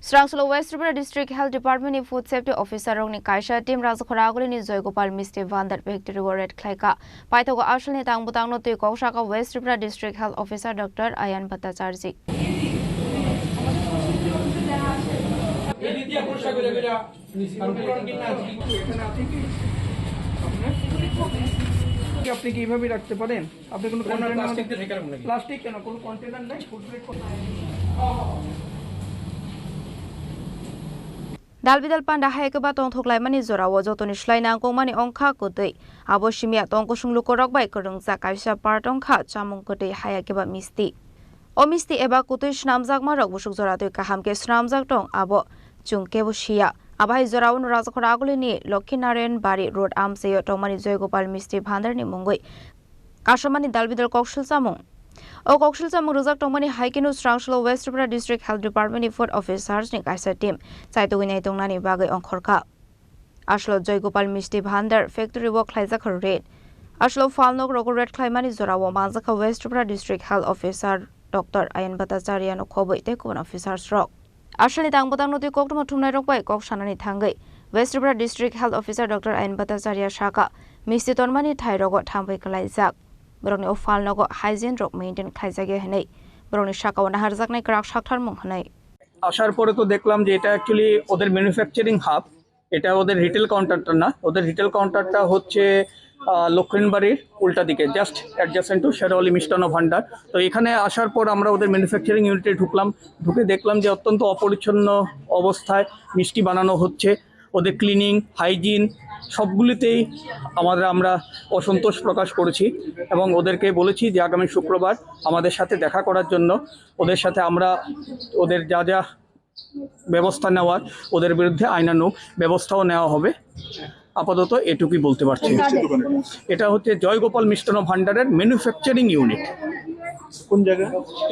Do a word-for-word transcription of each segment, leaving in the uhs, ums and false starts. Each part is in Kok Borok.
Srangsulo West Tripura District Health Department ni Food Safety Officer rokni kaisa team Rajakhora Agulini Joy Gopal Misti Bhandar factory o raid khlaikha. Paithago asalni tang bwtangno twi kok saka West Tripura District Health Officer Doctor Ayan Bhattacharjee. আপনি কি এইভাবে রাখতে পারেন? আপনি কোনো container plastic কেন? কোনো কন্টেনার নেই? Food grade. Dalbidal panda hai khe ba tongthok laimani jorao jotoni slai nangkukmani wngkha kwtwi. Abo simiya tong kusung lukurok bai kwrwngjak kaisa part wngkha chamung kwtwi hai khe ba misti. O misti eba kwtwi swnamjakmarok busuk jora twi kaham khe swnamjak tong abo chwng kebo siya. Abo hai jorao no Rajakhora Agulini Lokhi Narayan Bari Road amchaio tongmani Joy Gopal Misti Bhandarni mungwi kasamani dalbidal koksil chamung. O koksil chamung rwjak tongmani hai kheno Srangsulo West Tripura District Health Department ni Food Officers ni kaisa team chaitugwi naitongnani bagwi ongkhorkha. Aslo Joy Gopal Misti Bhandar factory o khlaijak raid. Aslo phalnok rogo raid khlaimani jorao manjakha West Tripura District Health Officer Doctor Ayan Bhattacharya no khobwi tei kubun officers rok. Asalni tang bwtangno twi koktwma thumnairok bai kok sanani thangwi West Tripura District Health Officer Doctor Ayan Bhattacharya saka misti tonmani thairogo thangwi kwlaijak. Borokni o phalnogo hygiene rok maintain khlaijak ya hwnwi borokni sakao naharjaknai kwrak saktharmung hwnwi. আসার পরে তো দেখলাম যে এটা অ্যাকচুয়ালি ওদের manufacturing hub, এটা ওদের রিটেল কাউন্টারটা না, ওদের রিটেল কাউন্টারটা হচ্ছে আহ, লক্ষিণবাড়ির উল্টা দিকে, জাস্ট অ্যাডজাসেন্ট টু শেরওয়ালি মিষ্টান্ন ভান্ডার। তো এখানে আসার পর আমরা ওদের ম্যানুফ্যাকচারিং ইউনিটে ঢুকলাম, ঢুকে দেখলাম যে অত্যন্ত অপরিচ্ছন্ন অবস্থায় মিষ্টি বানানো হচ্ছে। ওদের ক্লিনিং, হাইজিন সবগুলিতেই আমাদের, আমরা অসন্তোষ প্রকাশ করেছি এবং ওদেরকে বলেছি যে আগামী শুক্রবার আমাদের সাথে দেখা করার জন্য। ওদের সাথে আমরা ওদের যা যা ব্যবস্থা নেওয়ার, ওদের বিরুদ্ধে আইনানুগ ব্যবস্থাও নেওয়া হবে। আপাতত এটুকুই বলতে পারছি। এটা হচ্ছে জয়গোপাল মিষ্টান্ন ভান্ডারের ম্যানুফ্যাকচারিং ইউনিট। কোন জায়গা?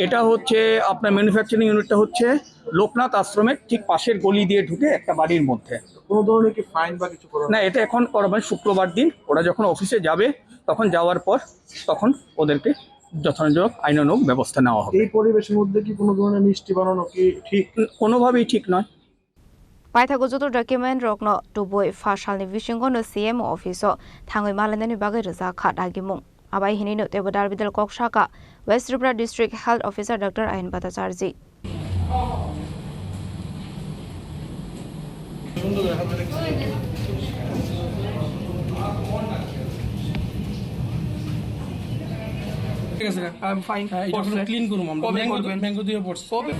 এটা হচ্ছে আপনার ম্যানুফ্যাকচারিং ইউনিটটা হচ্ছে লোকনাথ আশ্রমের ঠিক পাশের গলি দিয়ে ঢুকে একটা বাড়ির মধ্যে। কোনো ধরনের কি ফাইন বা কিছু করা? না, এটা এখন করা, মানে শুক্রবার দিন ওরা যখন অফিসে যাবে, তখন যাওয়ার পর তখন ওদেরকে যথাযথ আইনানুগ ব্যবস্থা নেওয়া হবে। এই পরিবেশের মধ্যে কি কোনো ধরনের মিষ্টি বানানো কি ঠিক? কোনোভাবেই ঠিক নয়। Paithago joto document rokno tubui pha salni bisingo no C M office o thangwi malainani bagwi rwjak kha dagimung. Abai hinwi no teibo dalbidal kok saka West Tripura District Health Officer Doctor Ayan Bhattacharjee. ঠিক আছে, I am fine. হ্যাঁ, এটা পুরো ক্লিন করুন আমরা। কবে ম্যাঙ্গো, করবেন? ম্যাঙ্গো দিয়ে পড়ছি। কবে?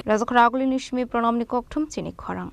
Rajakhora Agulini simi Pranamni kokthum chini khorang.